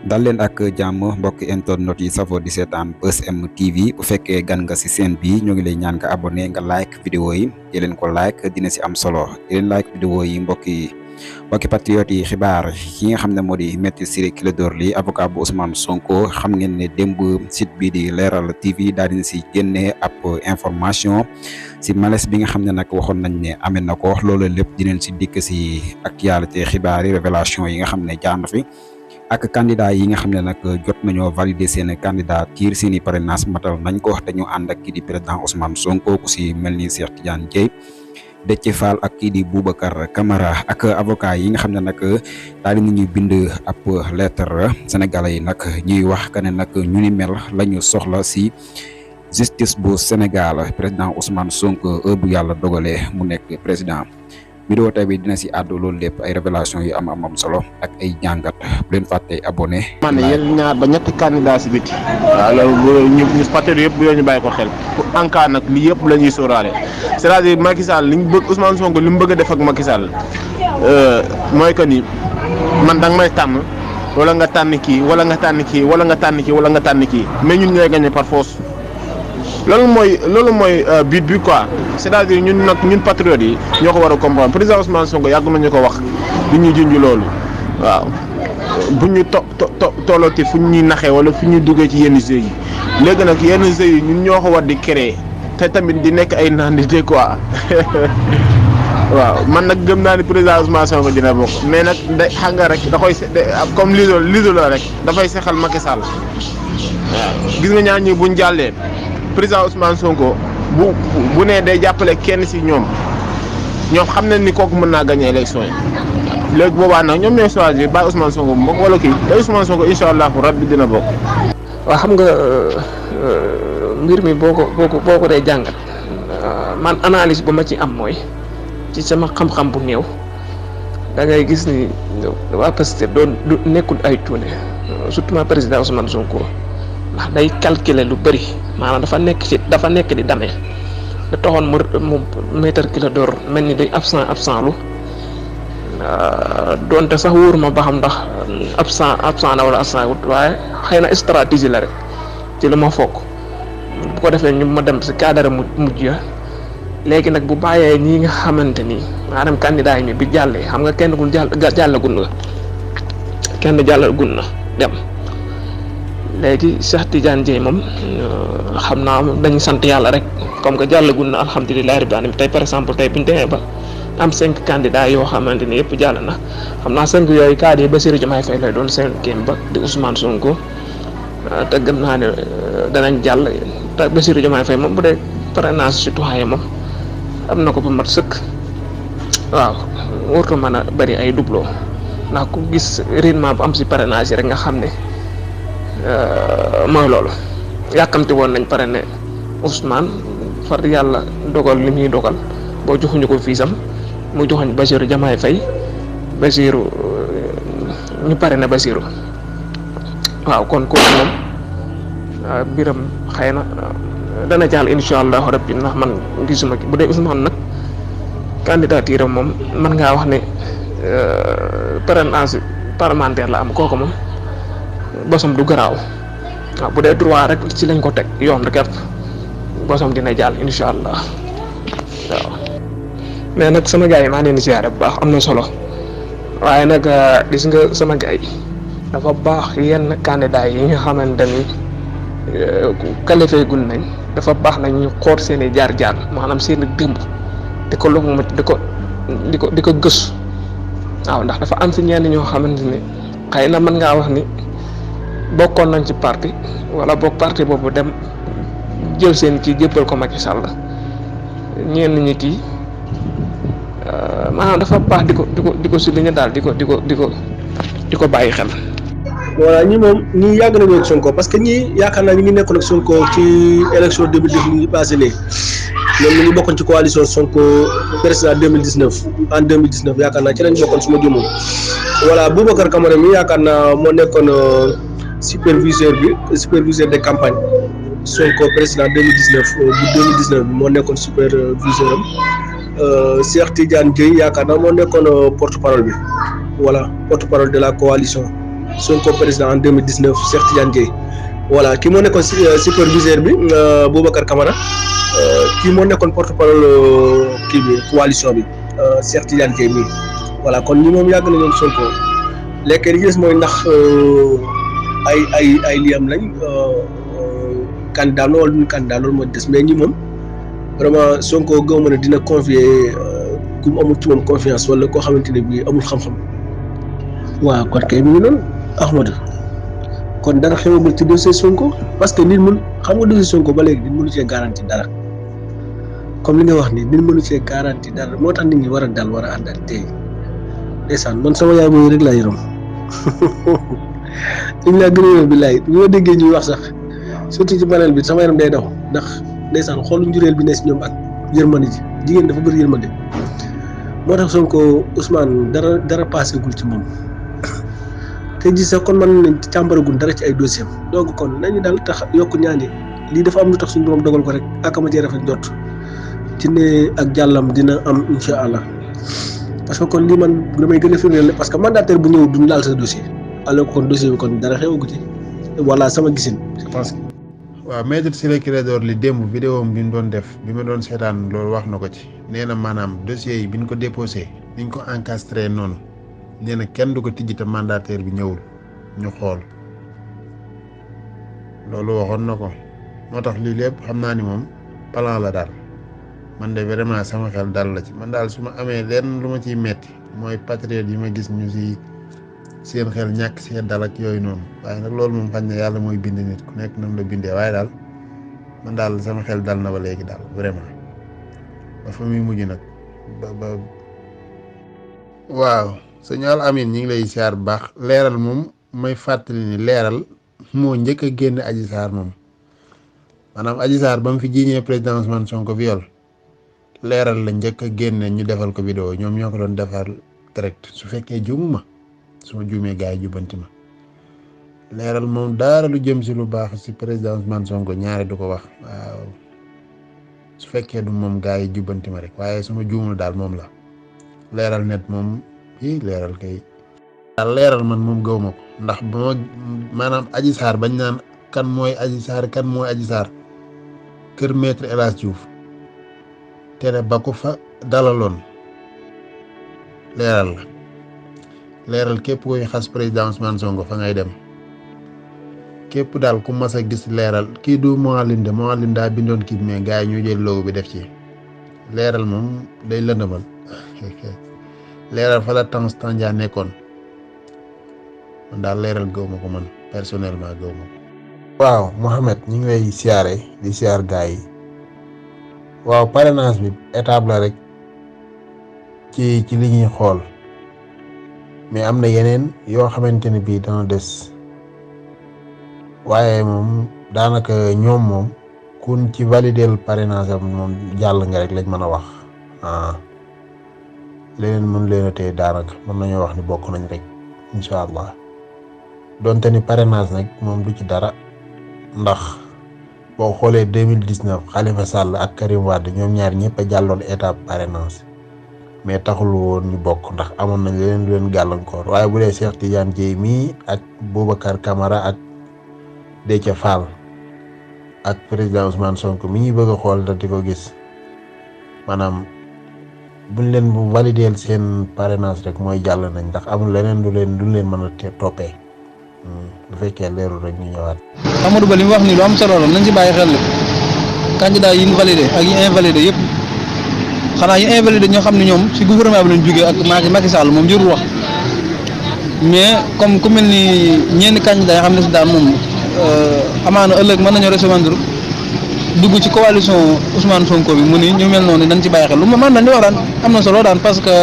dal leen ak jàmm mbokk internet yi safo di seetaan Buzz M TV bu fekkee gan nga si seen bi ñoo ngi lay ñaan nga abonné nga like vidéo yi di leen ko like dina si am solo di leen like vidéo yi mbokki patriote yi xibaar ki nga xam ne moo di Maître Ciré Clédor Ly avocat bu Ousmane Sonko xam ngeen ne démb site bi di Leral TV daal dina si génne ab information si malaise bi nga xam ne nag waxoon nañ ne amee na ko loolu lépp dinañ si dikk si actualité xibaar yi révélation yi nga xam ne jaar na fi ak candidat yi nga xam ne nag jot nañoo valider seen candidature seeni parrainage matal nañ ko te ñu ànd ak kii di président Ousmane Sonko ku si mel ni Cheikh Tidiane Dièye Déthié Fall ak kii di Boubacar Camara ak avocat yi nga xam ne nag daal di ñuy bind ab lettre sénégalais yi nag ñuy wax que ne nag ñu ni mel la ñu soxla si justice bu Sénégal président Ousmane Sonko bu yàlla dogalee mu nekk président. vidéo tey bi dina si àddu loolu lépp ay révélation yu am solo ak ay jàngat bu leen fàtte abonné. man yéen ñaar ba ñetti candidat si biti. waaw loolu ñu patriote yëpp ñu bàyyi ko xel pour en cas nag lii yëpp la ñuy sóoraale c'est-à-dire Macky Sall li ñu bëgg Ousmane Sonko li mu bëgg a def ak Macky Sall mooy que ni man danga may tànn wala nga tànn kii wala nga tànn kii wala nga tànn kii wala nga tànn kii mais ñun ñooy gagné par force. loolu mooy but bi quoi c'est-à-dire ñun patriotes yi ñoo ko war a comprendre président Ousmane Sonko yàgg nañu ko wax du ñuy junj loolu waaw bu ñu tollooti fu ñuy naxee wala fu ñuy duggee ci yenn jeux yi léegi nag yenn jeux yi ñun ñoo ko war di créer te tamit di nekk ay nandite quoi waaw man nag gëm naa ni président Ousmane Sonko dina bokk mais nag day xam nga rek da koy comme liso la rek dafay sexal Macky Sall waaw gis nga ñaar ñi buñ jàllee. président Ousmane Sonko bu nee day jàppale kenn si ñoom xam nañ ni kooku mën naa gagné élection yi léegi boobaa nag ñoom ñooy choisir bàyyi Ousmane Sonko bu bokk wala kii te Ousmane Sonko incha allahu rabbi dina bokk. waaw xam nga mbir mi boo ko dee jàngat man analyse ba ma ci am mooy ci sama xam-xam bu néew da ngay gis ni waa Pastef doon nekkul ay tuune surtout président Ousmane Sonko. ndax day calculer lu bëri maanaam dafa nekk di damee da taxoon mu Maître Clédor mel ni day absent lu donte sax wóoruma ba xam ndax absent na wala absent wut waaye xëy na stratégie la rek ci lu ma foog bu ko defee ñu ma dem si cadre mujj ya léegi nag bu bàyyee ñi nga xamante ni maanaam candidat yi bi jàllee xam nga kenn gun jàllagun na dem léegi Cheikh Tidiane Dièye moom xam naa dañu sant yàlla rek comme que jàllagul na alhamdulilah rabbil alamin tey par exemple tey bu ñu demee ba am 5 candidats yoo xamante ni yëpp jàll na xam naa 5 yooyu cadre yi Bassirou Diomaye Faye lay doon 5e ba di Ousmane Sonko te gëm naa ne danañ jàll te Bassirou Diomaye Faye moom bu dee parrainage citoyen moom am na ko ba mat sëkk waaw warut a mën a bëri ay doublon ndax ku gis rendement bu am si parrainage yi rek nga xam ne. mooy loolu yàkkamti woon nañ pare ne Ousmane far yàlla dogal li muy dogal boo joxuñu ko fiisam mu joxuñ Bassirou Diomaye Faye Bassirou ñu pare ne Bassirou waaw kon kooku moom biram xëy na dana jàll incha allahu rabbi ndax man gisuma ki bu dee Ousmane nag candidature am moom mën ngaa wax ne parrainage parlementaire la am kooku moom bosom du garaaw waaw bu dee droit rek ci lañ ko teg yoon rek bosom dina jàll incha allah waaw mais nag sama gars yi maa leen di ziare bu baax am na solo waaye nag gis nga sama gars yi dafa baax yenn candidat yi nga xamante ni qualifié gun nañ dafa baax nañ ñu xool seen i jaar-jaar maanaam seen i démb di ko lom di ko gëstu waaw ndax dafa am si ñenn ñoo xamante ni xëy na mën ngaa wax ni. bokkoon nañ ci parti wala boog parti boobu dem jël seen kii jébbal ko Macky Sall ñenn ñi kii maanaam dafa baax di ko souligner daal di ko bàyyi xel. voilà ñi moom ñii yàgg nañoo ak Sonko parce que ñii yaakaar naa ñu ngi nekkoon ak Sonko ci élection 2010 yi passé léegi ñoom ñu ngi bokkoon ci coalition Sonko président 2019 en 2019 yaakaar naa ci lañ bokkoon su ma juumul voilà Boubacar Camara mi yaakaar naa moo nekkoon. superviseur de campagne Sonko président 2019 bi moo nekkoon superviseur am Cheikh Tidiane Dièye yaakaar naa moo nekkoon porte-parole bi voilà porte-parole de la coalition Sonko président en 2019 Cheikh Tidiane Dièye voilà kii moo nekkoon superviseur bi Boubacar Camara kii moo nekkoon porte-parole kii bi coalition bi Cheikh Tidiane Dièye mii voilà kon ñi moom yàgg na ñoom Sonko léegi li des mooy ndax ay liyam lañ candidat la wala duñu candidat loolu moo des mais ñi moom vraiment Sonko gëw ma ne dina confier ku mu amul ci moom confiance wala koo xamante ne bii amul xam-xam waaw kon kay mi ngi noonu Ahmadou kon dara xewagul ci dossier Sonko parce que nit mun xam nga dossier Sonko ba léegi nit mënu cee garanti dara comme li nga wax nii nit mënu cee garanti dara moo tax nit ñi war a dal war a ànd ak tey ndeysaan man sama yaay boobu rek laa yërëm dañ laa gën a yërëm billaay bi ma déggee ñuy wax sax surtout ci panel bi sama yaram day daw ndax ndeysaan xoolu njureel bi ne si ñoom ak yërmande ji jigéen dafa bëri yërmande moo tax Sonko Ousmane dara passé gul ci moom te ji sax kon mën nañ càmbaragul dara ci ay dossier am donc kon nañu daal tax yokk ñaani lii dafa am lu tax suñu borom dogal ko rek ak ma cee rafet jot ci ne ak jàllam dina am incha allah parce que kon lii man damay gën a firndeel parce que mandataire bu ñëw duñ laal sa dossier alors que kon dossier bi kon dara xewagu ci voilà sama gisin je pense. waaw maître Ciré Clédor Ly démb vidéo bi mu doon def bi ma doon seetaan loolu wax na ko ci nee na maanaam dossier yi bi ñu ko déposé niñ ko encastré noonu nee na kenn du ko tijji te mandataire bi ñëwul ñu xool loolu waxoon na ko moo tax lii lépp xam naa ni moom plan la daal man de vraiment sama xel dal la ci man daal su ma amee lenn lu ma ciy metti mooy patriote yi ma gis ñu si seen xel ñàkk seen dal ak yooyu noonu waaye nag loolu moom xañ na yàlla mooy bind nit ku nekk nam la bindee waaye daal man daal sama xel dal na ba léegi daal vraiment ba fa muy mujj nag ba waaw sëñ Al Amine ñi ngi lay siyaar bu baax leeral moom may fàttali ni leeral moo njëkk a génn Adji Sarr moom maanaam Adji Sarr ba mu fi jiiñee président Ousmane Sonko viol leeral la njëkk a génne ñu defal ko vidéo ñoom ñoo ko doon defar direct su fekkee juumuma su ma juumee gars yi jubbanti ma leeral moom dara lu jëm si lu baax si président Ousmane Sonko ñaare du ko wax waaw su fekkee du moom gars yi jubbanti ma rek waaye su ma juumul daal moom la leeral net moom leeral kay daal leeral man moom gëw ma ko ndax ba ma maanaam Adji Sarr bañ naan kan mooy Adji Sarr kër maître El Hadji Diouf tere ba ko fa dalaloon leeral képp koy xas président Ousmane Sonko fa ngay dem képp daal ku mas a gis leeral kii du Mouhalim daa bindoon kii mais gars yi ñu jël logo bi def ci leeral moom day lëndëmal leeral fa la Tandia nekkoon man daal leeral gëw ma ko man personnellement gëw ma ko. waaw Mouhamed ñu ngi lay siyaare di siyaar gars yi waaw parrainage bi étape la rek ci li ñuy xool mais am na yeneen yoo xamante ne bii dana des waaye moom daanaka ñoom moom kun ci valider parrainage am moom jàll nga rek lañ mën a wax leneen mën leen a téye daanaka mën nañoo wax ni bokk nañ rek incha allah donte ni parrainage nag moom du ci dara ndax boo xoolee 2019 Khalifa Sall ak Karim Wade ñoom ñaar ñëpp a jàlloon étape parrainage mais taxul woon ñu bokk ndax amoon nañ leneen lu leen gàllankoor waaye bu dee Cheikh Tidiane Dièye mii ak Boubacar Camara ak Déthié Fall ak président Ousmane Sonko mi ñuy bëgg a xool da di ko gis maanaam buñ leen bu valider seen parrainage rek mooy jàll nañ ndax amul leneen lu leen mën a toppee bu fekkee leerul rek ñu ñëwaat. Amadou Ba li mu wax nii lu am solo la nañ ci bàyyi xel candidat yi ñu validé ak yi invalidé yëpp xanaa yi invalidé ñoo xam ne ñoom ci gouvernement bi lañ jógee ak Macky Sall moom jërul wax mais comme ku mel ni ñenn candidat yi xam ne si daal moom amaana ëllëg mën nañoo recevoir dugg ci coalition Ousmane Sonko bi mu ni ñu mel noonu dañ ci bàyyi xel lu ma man dañ di wax daan am na solo daan parce que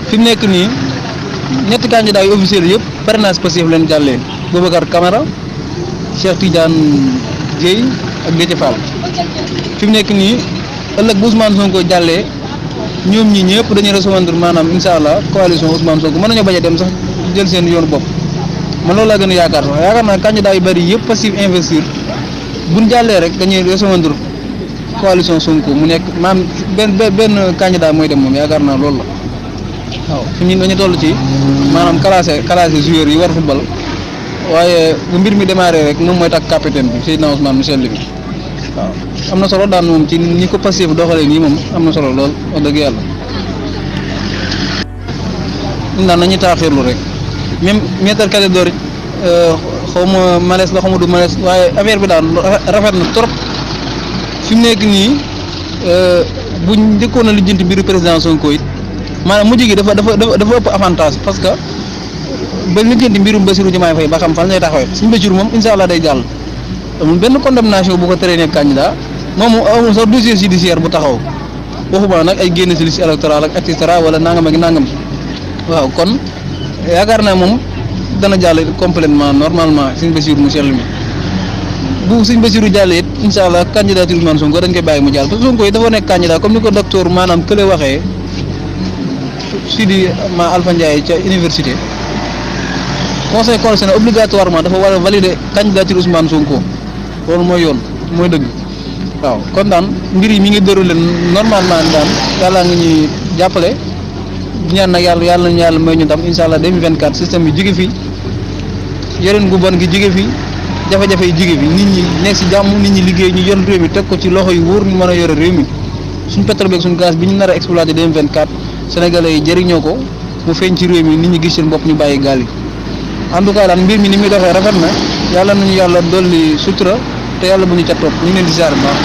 fi mu nekk nii ñetti candidats yu officiels yëpp parrainage passif leen jàllee Boubacar Camara Cheikh Tidiane Dièye ak Déthié Fall fi mu nekk nii ëllëg bu Ousmane Sonko jàllee ñoom ñi ñëpp dañuy recevoir maanaam incha allah coalition Ousmane Sonko mën nañoo bañ a dem sax jël seen yoonu bopp man loolu laa gën a yaakaar sax yaakaar naa candidat yu bëri yëpp passif investir buñ jàllee rek dañuy recevoir coalition Sonko mu nekk maanaam benn candidat mooy dem moom yaakaar naa loolu la waaw fi ñu dañu toll ci maanaam classé joueurs yi war football waaye bu mbir mi démarré rek moom mooy takk capitaine bi Seydina Ousmane mu sell bi waaw am na solo daan moom ci ñi ko passé bu doxalee nii moom am na solo lool wax dëgg yàlla ñun daan nañu taaxirlu rek même maître Clédor xaw ma malaise la xaw ma du malaise waaye affaire bi daan rafet na trop fi mu nekk nii buñ njëkkoon a lijjanti mbiru président Sonko it maanaam mujj gi dafa ëpp avantage parce que ba lijjanti mbirum Bassirou Diomaye Faye ba xam fan lay taxawee suñu Bassirou moom incha allah day jàll amul benn condamnation bu ko teree nekk candidat moom amul sax dossier judiciaire bu taxaw waxuma nag ay génn si liste électorale ak et cetera wala nangam ak nangam waaw kon yaakaar naa moom dana jàll complètement normalement suñu Bassirou mu sell mi bu suñ Bassirou jàllee it incha allah candidature Ousmane Sonko dañ koy bàyyi mu jàll parce que Sonko yi dafa nekk candidat comme ni ko docteur maanaam kële waxee Sidi ma Alpha Ndiaye ca université conseil constitutionnel obligatoirement dafa war a valider candidature Ousmane Sonko loolu mooy yoon mooy dëgg waaw kon daan mbir yi mi ngi déroulé normalement daan yàlla nga ñuy jàppale ñaan nag yàlla nañu yàlla may ñu tam incha allah 2024 système bi jóge fi yoreen gu bon gi jóge fi jafe-jafe yi jóge fi nit ñi nekk si jàmm nit ñi liggéey ñu yor réew mi teg ko ci loxo yu wóor ñu mën a yore réew mi suñ pétrole beeg suñ gaz bi ñu nar a exploité 2024 sénégalais yi jëriñoo ko mu feeñ ci réew mi nit ñi gis seen bopp ñu bàyyi gaal yi en tout cas daan mbir mi ni muy doxee rafet na yàlla nañu yàlla dolli sutura te yàlla bu ñu ca topp ñu ngi leen di ziar bu baax